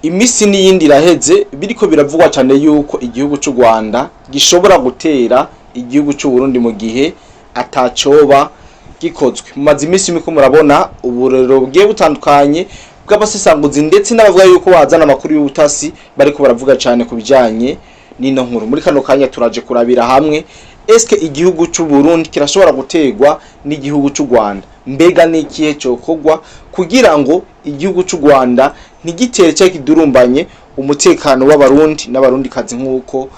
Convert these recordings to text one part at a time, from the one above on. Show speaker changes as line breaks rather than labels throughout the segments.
Imisi n'iyindi iraheze biriko biravugwa cyane yuko igihugu cy'u Rwanda gishobora gutera igihugu cy'u Burundi mu gihe atacoba gikozwe. Mumaze iminsi miko murabona uburero bugiye butandukanye bw'abasesanguzi ndetse n'abavuga yuko bazana amakuru y'ubutasi bariko baravuga cyane ku bijanye n'ino nkuru. Muri kano kanya turaje kurabira hamwe: eske igihugu cy'u Burundi kirashobora gutegwa n'igihugu cy'u Rwanda? Mbega ni ikihe cyokorwa kugira ngo igihugu cy'u Rwanda ntigitere cyangwa kidurumbanye umutekano w'Abarundi n'Abarundikazi, nk'uko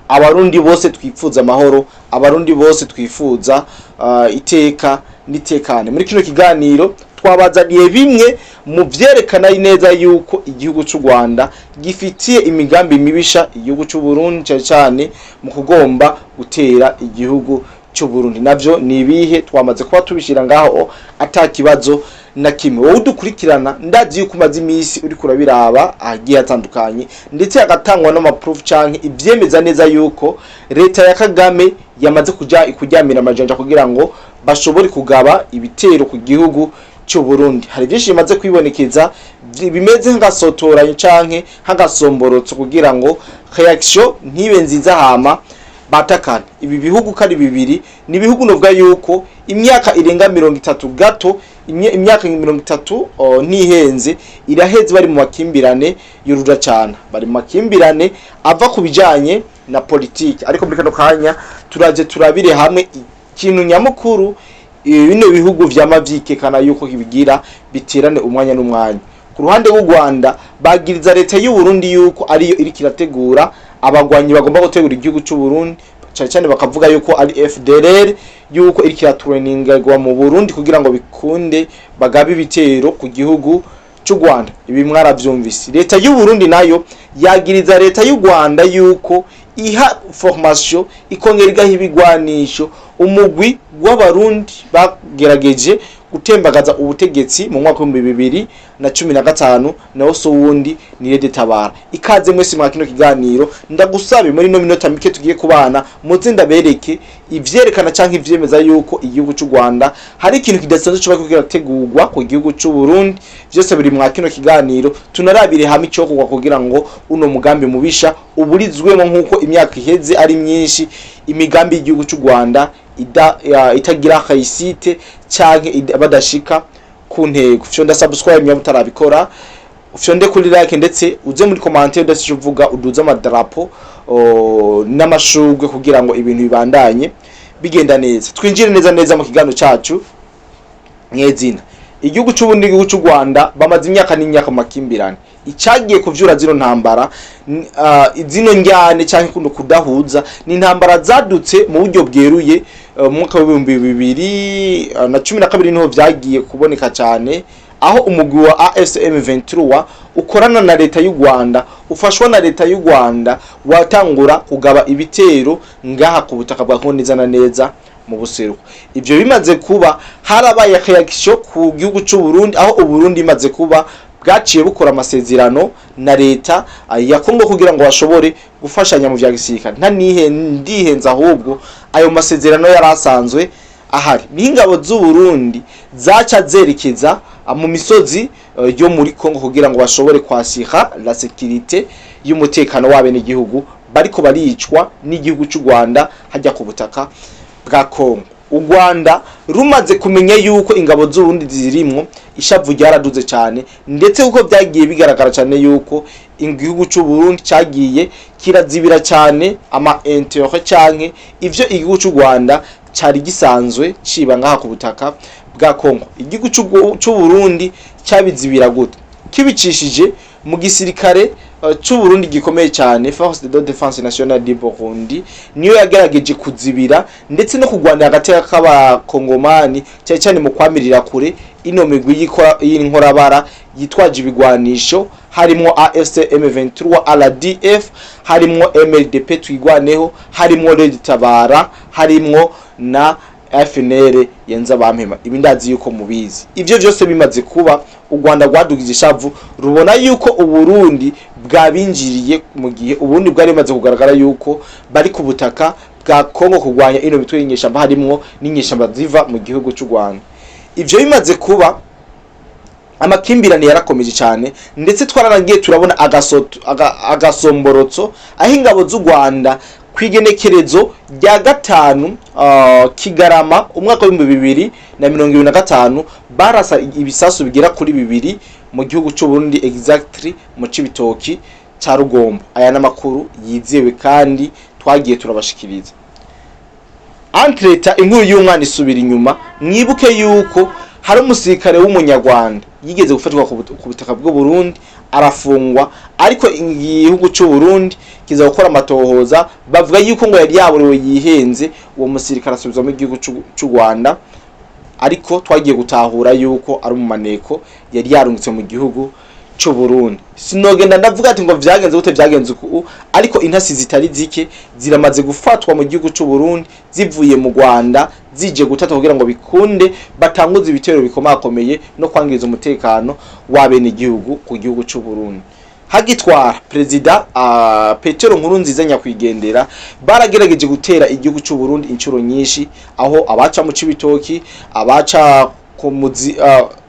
Abarundi bose twifuza amahoro, Abarundi bose twifuza iteka n'itekane? Muri kino kiganiro twabazaniye bimwe mu vyerekana neza yuko igihugu cy'u Rwanda gifitiye imigambi mibisha igihugu cy'u Burundi, cyane cyane mu kugomba gutera igihugu cy'u Burundi. Navyo ni ibihe? Twamaze kuba tubishira ngaho ata kibazo na kimwe. Wowe udukurikirana, ndazi yuko umaze iminsi uriko urabiraba ahagiye hatandukanye, ndetse hagatangwa n'amaproof canke ivyemeza neza yuko leta ya Kagame yamaze kuja kuryamira amajanja kugira ngo bashobore kugaba ibitero ku gihugu cy'u Burundi. Hari byinshi bimaze kwibonekeza bimeze nk'agasotoranyo canke nk'agasomborotso kugira ngo réaction ntibe nziza, hama batakana. Ibi bihugu kari bibiri ni ibihugu novuga yuko imyaka irenga 30 gato, imyaka 30 ntihenze iraheze, bari mu makimbirane y'urudacana, bari mu makimbirane ava ku bijanye na politiki. Ariko muri kano kanya turaje turabire hamwe ikintu nyamukuru bino bihugu vyama vyikekana yuko bigira biterane umwanya n'umwanya. Ku ruhande rw'u Rwanda, bagiriza leta y'u Burundi yuko ariyo iriko irategura abagwanyi bagomba gutegura igihugu cy'u Burundi, cyane cyane bakavuga yuko ari FDLR, yuko iriko iratrainingirwa mu Burundi kugira ngo bikunde bagabe ibitero ku gihugu cy'u Rwanda. Ibi mwaravyumvise. Leta y'u Burundi nayo yagiriza leta y'u Rwanda yuko iha formation, ikongera igaha ibigwanisho umugwi w'Abarundi bagerageje gutembagaza ubutegetsi mu mwaka w'2015, nawo so wundi ni RED Tabara. Ikaze mwese mwa kino kiganiro. Ndagusabe muri no minota mike tugiye kubana, muze ndabereke ivyerekana canke ivyemeza yuko igihugu cy'u Rwanda hari ikintu kidasanzwe coba kirategurwa ku gihugu cy'u Burundi. Vyose biri mwa kino kiganiro. Tunarabire hamwe icokorwa kugira ngo uno mugambi mubisha uburizwemo, nk'uko imyaka iheze ari myinshi imigambi y'igihugu cy'u Rwanda itagira réussite canke badashika ku ntego. Fyonda subscribe niba mutarabikora, ufyonde kuri like, ndetse uze muri commentaire udasije uvuga, uduze amadarapo n'amashurwe kugira ngo ibintu bibandanye bigenda neza. Twinjire neza neza mu kiganiro cacu mwezina. Igihugu c'Uburundi, igihugu c'u Rwanda bamaze imyaka n'imyaka mu makimbirane. Icagiye kuvyura zino ntambara, zino njyane canke kuno kudahuza, ni intambara zadutse mu buryo bweruye mu mwaka w'2012. Niho vyagiye kuboneka cyane, aho umugwi wa AFC M23 ukorana na leta y'u Rwanda, ufashwa na leta y'u Rwanda, watangura kugaba ibitero ngaha ku butaka bwa Kongo, neza na neza mu buseruko. Ivyo bimaze kuba, harabaye réaction ku gihugu c'u Burundi, aho Uburundi imaze kuba bwaciye bukora amasezerano na leta ya Kongo kugira ngo bashobore gufashanya mu vya gisirikare. Nta nihe ndihenze, ahubwo ayo masezerano yari asanzwe ahari. Niho ingabo z'u Burundi zaca zerekeza mu misozi yo muri Kongo kugira ngo bashobore kwasira la sécurité y'umutekano w'abenegihugu bariko baricwa n'igihugu cy'u Rwanda hajya ku butaka bwa Kongo. U Rwanda rumaze kumenya yuko ingabo z'Uburundi zirimwo, ishavu ryaraduze cyane, ndetse kuko byagiye bigaragara cyane yuko igihugu cy'u Burundi cyagiye kirazibira cyane ama intérêt canke ivyo igihugu cy'u Rwanda cyari gisanzwe ciba ngaha ku butaka bwa Kongo. Igihugu cy'u Burundi cyabizibira gute? Kibicishije mu gisirikare cy'u Burundi gikomeye cyane, Force de Défense Nationale du Burundi. Niyo yagerageje kuzibira ndetse no kurwanira agateka k'Abakongomani, cyane cyane mu kwamirira kure ino migwi y'inkorabara yitwaje ibigwanisho, harimwo AFC M23 RDF, harimwo MLDP Twigwaneho, harimwo Red Tabara, harimwo na FNL yenza bampema. Ibi ndazi yuko mubizi. Ivyo vyose bimaze kuba, u Rwanda rwadugije ishavu, rubona yuko Uburundi bwabinjiriye, mu gihe Uburundi bwari bumaze kugaragara yuko bari ku butaka bwa Kongo kurwanya ino mitwe y'inyeshamba, harimwo n'inyeshamba ziva mu gihugu cy'u Rwanda. Ivyo bimaze kuba, Amakimbirane yarakomeje cyane, ndetse twaranagiye turabona agasomborotso aho ingabo z'u Rwanda ku igenekerezo rya 5 Kigarama umwaka w'2025 barasa ibisasu bigera kuri 2 mu gihugu cy'u Burundi, exactly mu Cibitoki ca Rugombo. Aya n'amakuru yizewe kandi twagiye turabashikiriza. Entre-temps, inkuru y'umwana isubira inyuma. Mwibuke yuko hari umusirikare w'umunyarwanda yigeze gufatwa ku butaka bw'u Burundi, arafungwa, ariko igihugu cy'u Burundi kiza gukora amatohoza, bavuga yuko ngo yari yaburiwe yihenze. Uwo musirikare asubizwa mu gihugu cy'u Rwanda, ariko twagiye gutahura yuko ari mu maneko yari yarungitse mu gihugu cy'u Burundi. Sinogenda ndavuga ati ngo vyagenze gute, vyagenze uku, ariko intasi zitari zike ziramaze gufatwa mu gihugu cy'u Burundi zivuye mu Rwanda, zije gutata kugira ngo bikunde batanguze ibitero bikomakomeye no kwangiza umutekano w'abene igihugu ku gihugu cy'u Burundi. Hagitwara perezida Petero Nkurunziza nyakwigendera, baragerageje gutera igihugu cy'u Burundi inshuro nyinshi, aho abaca mu Cibitoki, abaca ku muzi,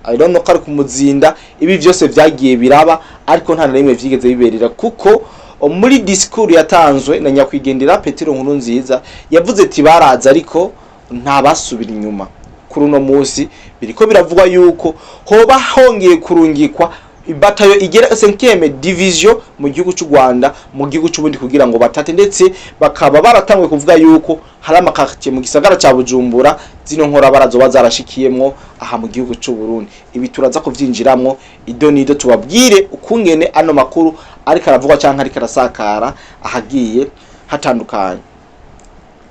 I don't know ko ari ku Muzinda. Ibi byose vyagiye biraba, ariko nta na rimwe vyigeze biberera, kuko muri discours yatanzwe na nyakwigendera Petero Nkurunziza yavuze ati: "Baraza ariko nta basubira inyuma." Kuri uno munsi biriko biravugwa yuko hoba hongeye kurungikwa batayo igera 5e division mu gihugu cy'u Rwanda mu gihugu cy'u Burundi kugira ngo batate, ndetse bakaba baratanguye kuvuga yuko hari ama quartier mu gisagara ca Bujumbura zino nkora barazoba zarashikiyemwo aha mu gihugu cy'u Burundi. Ibi turaza kuvyinjiramwo ido nido, tubabwire ukungene ano makuru ariko aravugwa canke ariko arasakara ahagiye hatandukanye.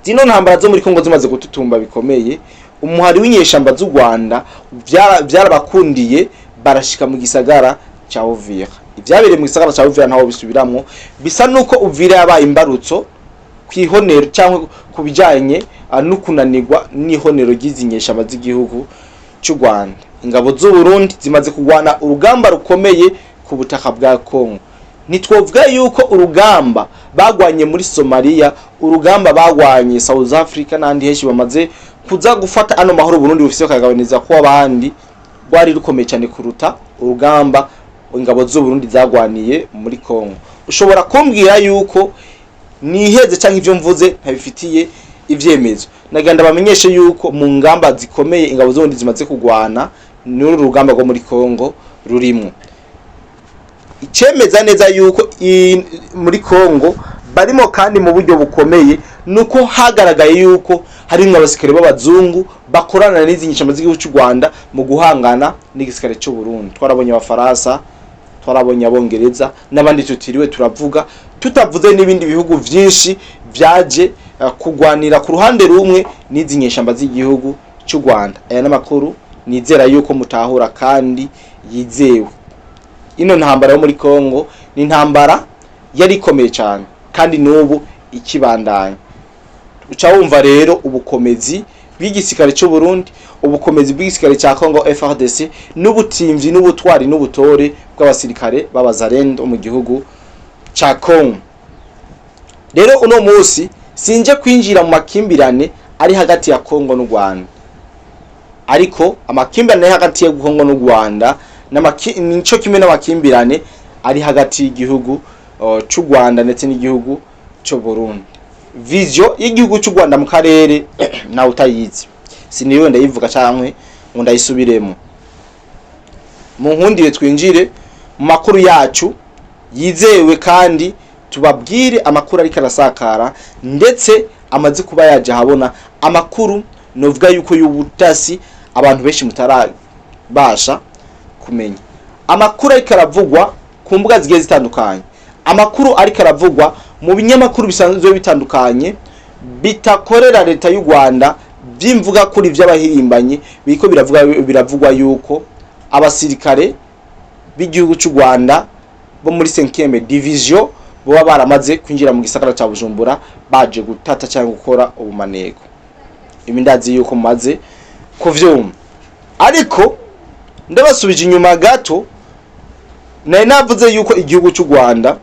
Zino ntambara zo muri Kongo zimaze gututumba bikomeye, umuhari w'inyeshamba z'u Rwanda vyarabakundiye barashika mu gisagara ca Uvira. Ivyabereye mu gisagara ca Uvira ntaho bisubiramwo, bisa nuko Uvira yabaye imbarutso kwihonero cyangwa ku bijanye no kunanirwa n'ihonero ry'izi nyeshamba z'igihugu cy'u Rwanda. Ingabo z'u Burundi zimaze kurwana urugamba rukomeye ku butaka bwa Kongo. Ntitwovuga yuko urugamba bagwanye muri Somalia, urugamba bagwanye South Africa n'ahandi henshi bamaze kuza gufata ano mahoro Burundi bufise bakagabaniza ko abandi, rwari rukomeye cyane kuruta urugamba ingabo z'u Burundi zagwaniye muri Kongo. Ushobora kumbwira yuko niheze cyangwa ivyo mvuze ntabifitiye ivyemezo. Nagenda bamenyeshe yuko mu ngamba zikomeye ingabo z'u Burundi zimaze kugwana, n'uru rugamba rwo muri Kongo rurimwo. Icemeza neza yuko muri Kongo barimo kandi mu buryo bukomeye, nuko hagaragaye yuko harimwo abasirikare b'abazungu bakorana n'izi nyeshamba z'igihugu cy'u Rwanda mu guhangana n'igisirikare cy'u Burundi. Twarabonye abafaransa, twarabonye abongereza n'abandi tutiriwe turavuga, tutavuze n'ibindi bihugu vyinshi vyaje kugwanira ku ruhande rumwe n'izi nyeshamba z'igihugu cy'u Rwanda. Aya n'amakuru nizera yuko mutahura kandi yizewe. Ino ntambara yo muri Kongo ni intambara yari ikomeye cyane kandi n'ubu ikibandanya. Uca wumva rero ubukomezi bw'igisirikare cy'u Burundi, ubukomezi bw'igisirikare cya Congo FARDC, n'ubutimvyi n'ubutwari n'ubutore bw'abasirikare b'abazarendo mu gihugu ca Congo. Rero uno munsi sinje kwinjira mu makimbirane ari hagati ya Congo n'u Rwanda, ariko amakimbirane ari hagati ya Congo n'u Rwanda nico kimwe n'amakimbirane ari hagati y'igihugu c'u Rwanda ndetse n'igihugu c'u Burundi. Vision y'igihugu c'u Rwanda mu karere nawe utayizi, siniriwe ndayivuga cankwe ngo ndayisubiremo. Mu nkundire twinjire mu makuru yacu yizewe kandi tubabwire amakuru ariko arasakara ndetse amaze kuba yaje ahabona, amakuru novuga yuko y'ubutasi abantu benshi mutarabasha kumenya, amakuru ariko aravugwa ku mbuga zigiye zitandukanye, amakuru ariko aravugwa mu binyamakuru bisanzwe bitandukanye bitakorera leta y'u Rwanda, by'imvuga kuri by'abahirimbanyi. Biriko biravuga, biravugwa yuko abasirikare b'igihugu cy'u Rwanda bo muri 5e division boba baramaze kwinjira mu gisagara ca Bujumbura baje gutata cyangwa gukora ubumaneko. Ibi ndazi yuko mumaze kuvyumva, ariko ndabasubije inyuma gato. Nari navuze yuko igihugu cy'u Rwanda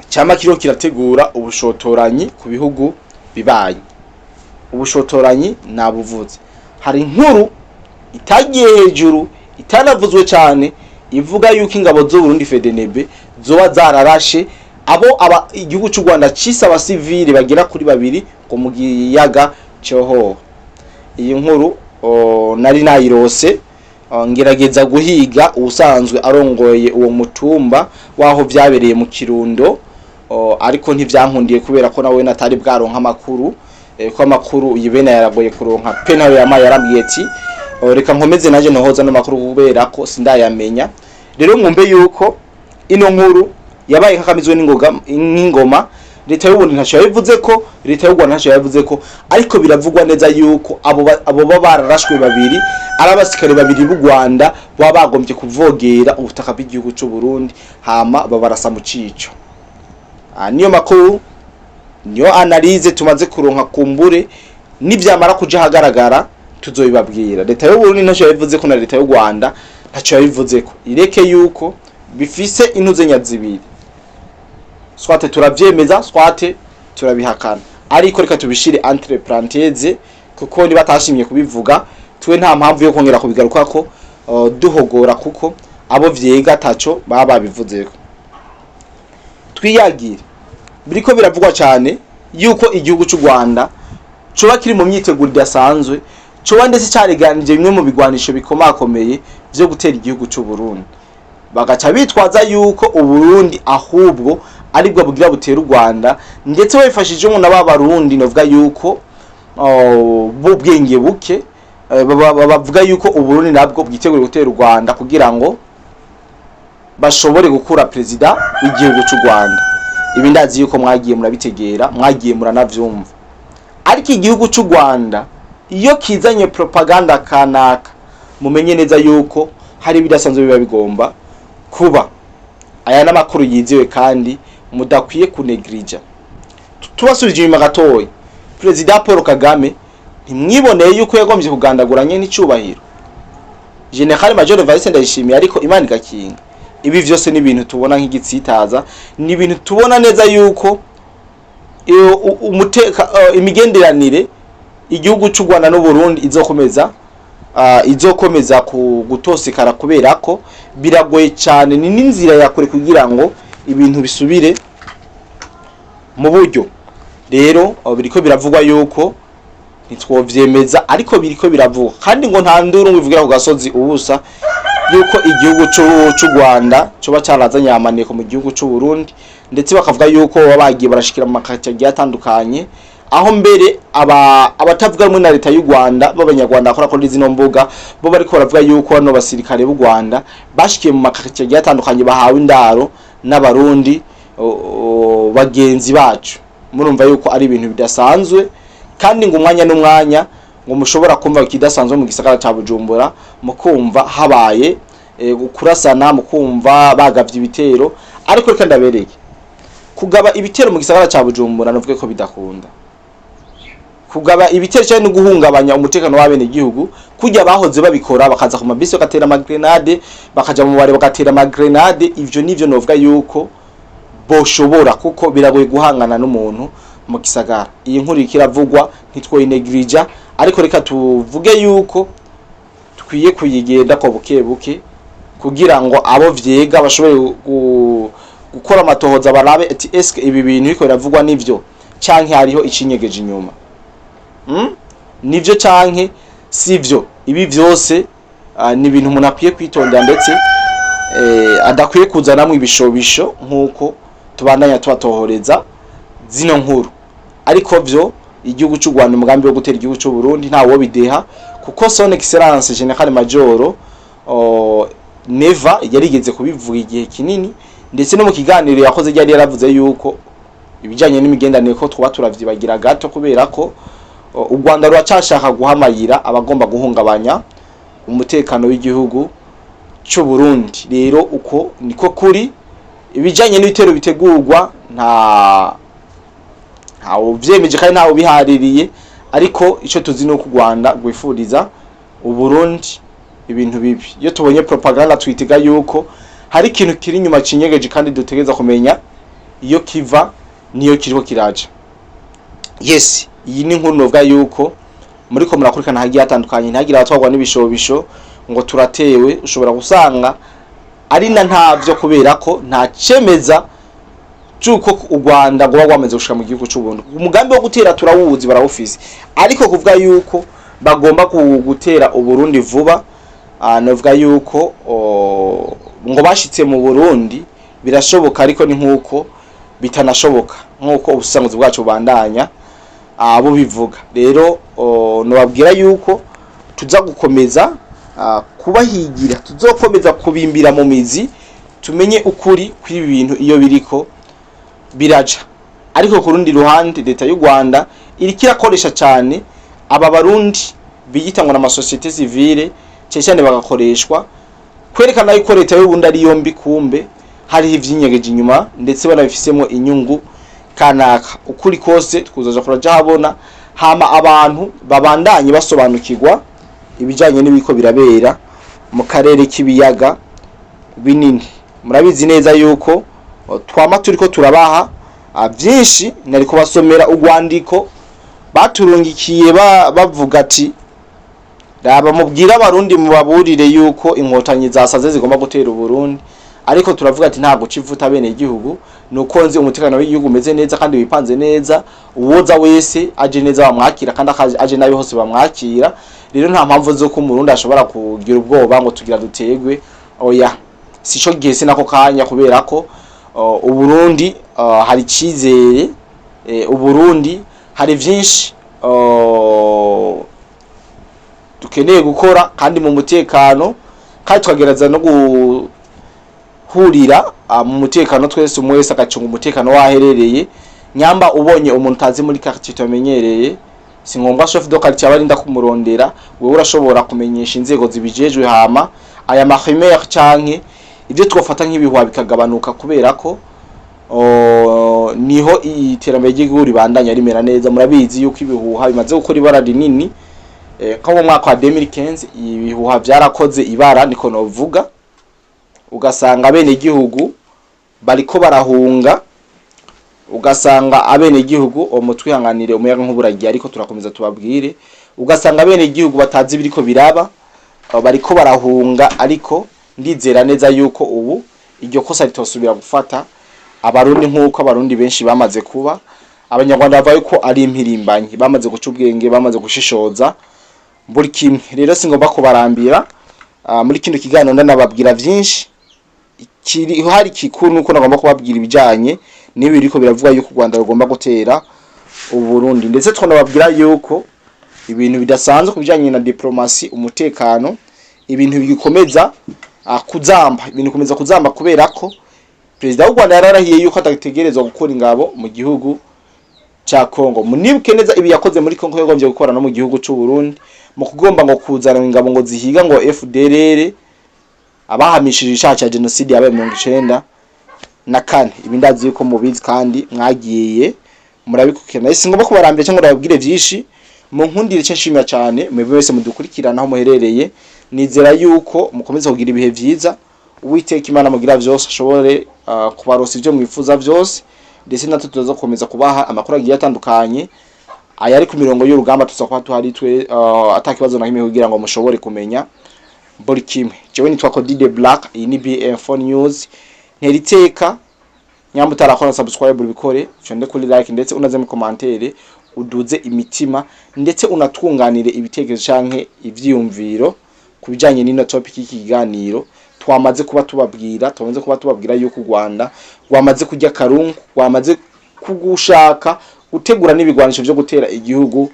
cyama kiriko kirategura ubushotoranyi ku bihugu bibanyi. Ubushotoranyi nabuvuze, hari inkuru itagiye hejuru. Itanavuzwe cyane ivuga yuko ingabo z'u Burundi FDNB zoba zararashe abo aba igihugu cy'u Rwanda cise abasivili bagera kuri babiri ngo mu giyaga cyohoha. Iyi nkuru nari nayirose, ngerageza guhiga ubusanzwe arongoye uwo mutumba waho vyabereye mu Kirundo, ariko ntivyankundiye kubera ko nawe natari bwaronka amakuru, ko amakuru yibena yaragoye kuronka pe. Nawe yamaye yarambwiye ati: "Reka nkomeze naje nohoza no makuru kubera ko sindayamenya." Rero mwumve yuko ino nkuru yabaye kakamizwe n'ingoga n'ingoma. Leta y'u Burundi ntacyo yabivuze ko, leta y'u Rwanda ntacyo yabivuze ko, ariko biravugwa neza yuko abo baba bararashwe babiri ari abasikare babiri b'u Rwanda baba bagombye kuvogera ubutaka bw'igihugu cy'u Burundi, hama babarasa mu cico. Niyo makuru, niyo analyse tumaze kuronka. Kumbure nivyamara kuja hagaragara tuzobibabwira. Leta y'u Burundi ntacyo yabivuze ko na leta y'u Rwanda ntacyo yabivuze ko. Ireke yuko bifise intuzenya zibiri, soit turavyemeza, soit turabihakana, ariko reka tubishire entre parenthèses, kuko niba atashimye kubivuga twe nta mpamvu yo kongera kubigarukako, duhogora, kuko abo vyega taco baba babivuzeko. Twiyagire biriko biravugwa cyane yuko igihugu cy'u Rwanda coba kiri mu myiteguro idasanzwe, coba ndetse careganije bimwe mu bigwanisho bikomakomeye vyo gutera igihugu cy'u Burundi, bagaca bitwaza yuko Uburundi ahubwo aribwo bugira butera u Rwanda, ndetse babifashijemo na ba Barundi novuga yuko b'ubwenge buke, bavuga yuko Uburundi nabwo bwiteguriye gutera u Rwanda kugira ngo bashobore gukura perezida w'igihugu cy'u Rwanda. Ibi ndazi yuko mwagiye murabitegera, mwagiye muranavyumva. Ariko igihugu cy'u Rwanda iyo kizanye propaganda kanaka, mumenye neza yuko hari ibidasanzwe biba bigomba kuba. Aya n'amakuru yizewe kandi mudakwiye kunegrija. Tubasubije inyuma gatoya, Perezida Paul Kagame ntimwiboneye yuko yagombye kugandaguranye n'icubahiro General Major Evariste Ndayishimiye, ariko Imana igakinga. Ibi vyose ni ibintu tubona nk'igitsitaza, ni ibintu tubona neza yuko umuteka, imigenderanire igihugu cy'u Rwanda n'u Burundi izokomeza ku gutosekara, kubera ko biragoye cyane, ni n'inzira ya kure kugira ngo ibintu bisubire mu buryo. Rero biriko biravugwa yuko, ntitwovyemeza, ariko biriko biravugwa, kandi ngo nta nduru ngo ivugira ku gasozi ubusa, yuko igihugu c'u Rwanda coba carazanye amaneko mu gihugu c'u Burundi, ndetse bakavuga yuko baba bagiye barashikira mu makati agiye atandukanye, aho mbere abatavuga rumwe na leta y'u Rwanda b'abanyarwanda bakora kuri zino mbuga bo bariko baravuga yuko bano basirikare b'u Rwanda bashikiye mu makati agiye atandukanye bahawe indaro n'abarundi bagenzi bacu. Murumva yuko ari ibintu bidasanzwe, kandi ngo umwanya n'umwanya ngo mushobora kumva ikidasanzwe mu gisagara ca Bujumbura, mukumva habaye kurasana, mukumva bagavye ibitero. Ariko reka ndabereye, kugaba ibitero mu gisagara ca Bujumbura nuvuge ko bidakunda. Kugaba ibitero cyane no guhungabanya umutekano w'abene gihugu kujya bahoze babikora, bakaza ku mabisi bagatera amagrenade, bakaja mu bare bagatera amagrenade, ivyo nivyo novuga yuko boshobora, kuko biragoye guhangana n'umuntu mu gisagara. Iyi nkuru ikiravugwa, ntitwoyinegrija, ariko reka tuvuge yuko tukwiye kuyigenda ko buke buke kugira ngo abo vyega bashobore gukora amatohoza, barabe ati: "Eske ibi bintu biko biravugwa nivyo, canke hariho icinyegeje inyuma? Nivyo canke sivyo?" Ibi vyose ni ibintu umuntu akwiye kwitondera, ndetse adakwiye kuzanamwo ibishobisho nk'uko tubandanya tubatohoreza zino nkuru. Ariko vyo igihugu cy'u Rwanda, umugambi wo gutera igihugu cy'u Burundi nta wo bideha, kuko Son Excellence General Major Neva yarigeze kubivuga igihe kinini, ndetse no mu kiganiro yakoze yari yaravuze yuko ibijanye n'imigenderanire ko twaba turavyibagira gato, kubera ko u Rwanda ruracashaka guhamayira abagomba guhungabanya umutekano w'igihugu cy'u Burundi. Rero uko niko kuri ibijanye n'ibitero bitegurwa, ntawe uvyemeje kandi ntawe ubihaririye, ariko ico tuzi nuko u Rwanda rwifuriza Uburundi ibintu bibi. Iyo tubonye propaganda twitega yuko hari ikintu kiri inyuma cinyegeje, kandi dutegereza kumenya iyo kiva niyo kiriko kiraja. Yes, iyi ni inkuru novuga yuko muriko murakurikirana hagiye hatandukanye. Ntihagire abatwarwa n'ibishobisho. Ngo turatewe, ushobora gusanga ari na ntavyo, kubera ko nta cemeza c'uko u Rwanda rwoba rwamaze gushika mu gihugu c'u Burundi. Umugambi wo gutera turawuzi, barawufise, ariko kuvuga yuko bagomba gutera Uburundi vuba, novuga yuko ngo bashitse mu Burundi birashoboka, ariko ni nkuko bitanashoboka, nkuko ubusanzwe bwacu bubandanya bubivuga. Rero nobabwira yuko tuza gukomeza kubahigira, tuzokomeza kubimbira mu mizi, tumenye ukuri kw'ibi bintu iyo biriko biraja. Ariko ku rundi ruhande, leta y'u Rwanda iriko irakoresha cyane aba Barundi biyita ngo n'amasociété civile, cyane cyane bagakoreshwa kwerekana yuko leta y'u Burundi ari yombi, kumbe hariho ivyinyegeje inyuma, ndetse banabifisemo inyungu kanaka. Ukuri kose tukuzoja kuraja habona, hama abantu babandanye basobanukirwa ibijanye n'ibiko birabera mu karere k'ibiyaga binini. Murabizi neza yuko twama turiko turabaha vyinshi. Nari kubasomera urwandiko baturungikiye, bavuga ati: "Raba, mubwire Abarundi, mubaburire yuko Inkotanyi zasaze zigomba gutera Uburundi." Ariko turavuga ati ntabwo civuta bene igihugu, nuko nzi umutekano w'igihugu umeze neza kandi wipanze neza. Uwoza wese aje neza bamwakira, kandi aje nabi hose bamwakira. Rero nta mpamvu z'uko Umurundi ashobora kugira ubwoba ngo tugira dutegwe. Oya, sico gihe, sinako kanya, kubera ko Uburundi hari icizere, Uburundi hari vyinshi dukeneye gukora kandi mu mutekano, kandi tukagerageza no guhurira mu mutekano twese, umwe wese agacunga umutekano waherereye. Nyamba ubonye umuntu utazi muri quartier utamenyereye, si ngombwa chef de quartier aba arinda kumurondera, wewe urashobora kumenyesha inzego zibijejwe, hama aya mahumeur canke ibyo twofata nk'ibihuha bikagabanuka, kubera ko niho iterambere ry'igihugu ribandanya rimera neza. Murabizi yuko ibihuha bimaze gukora ibara rinini, nko mu mwaka wa 2015 ibihuha vyarakoze ibara, niko novuga, ugasanga abene gihugu bariko barahunga, ugasanga abene gihugu, mutwihanganire, umuyaga nk'uburagiye, ariko turakomeza tubabwire, ugasanga abene gihugu batazi ibiriko biraba, bariko barahunga. Ariko ndizera neza yuko ubu iryo kosa ritosubira gufata Abarundi, nk'uko Abarundi benshi bamaze kuba Abanyarwanda bavuga yuko ari impirimbanyi, bamaze guca ubwenge, bamaze gushishoza buri kimwe. Rero singomba kubarambira muri kino kiganiro, ndanababwira vyinshi. Kiri hari kikuru nuko nagomba kubabwira ibijanye n'ibi biriko biravuga yuko u Rwanda rugomba gutera Uburundi, ndetse twanababwira yuko ibintu bidasanzwe ku bijanye na diplomasi, umutekano, ibintu bigikomeza kuzamba, ibintu bikomeza kuzamba, kubera ko perezida w'u Rwanda yararahiye yuko atategerezwa gukora ingabo mu gihugu ca Kongo. Munibuke neza ibi yakoze muri Kongo, yagombye gukora no mu gihugu c'u Burundi, mu kugomba ngo kuzana ingabo ngo zihiga ngo FDLR, abahamishije icaha ca genocide yabaye 94. Ibi ndazi yuko mubizi kandi mwagiye murabikurikirana. Singomba kubarambira cyangwa ndababwire vyinshi, mu nkundire cyo nshimira cyane mwebwe wese mudukurikirana aho muherereye. Nizera yuko mukomeza kugira ibihe vyiza. Uwiteka Imana mugira vyose ashobore kubarosa ivyo mwifuza vyose, ndetse natwe tuza gukomeza kubaha amakuru agiye atandukanye ayari ku mirongo y'urugamba. Tuza kuba tuhari twe atakibazo na kimwe kugira ngo mushobore kumenya buri kimwe. Jewe nitwa Cody Black, iyi ni BM4 News. Ntera iteka nyamba utarakora subscribe ubikore, fyonde kuri like, ndetse unaze mu commentaire uduze imitima, ndetse unatwunganire ibitekerezo canke ivyiyumviro ku bijanye n'ino topic y'iki kiganiro. Twamaze kuba tubabwira, twamaze kuba tubabwira yuko u Rwanda rwamaze kurya karungu, rwamaze kugushaka gutegura n'ibigwanisho vyo gutera igihugu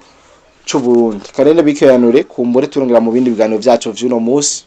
c'u Burundi. Karende bikeyanure kumbure turongera mu bindi biganiro vyacu vy'uno musi.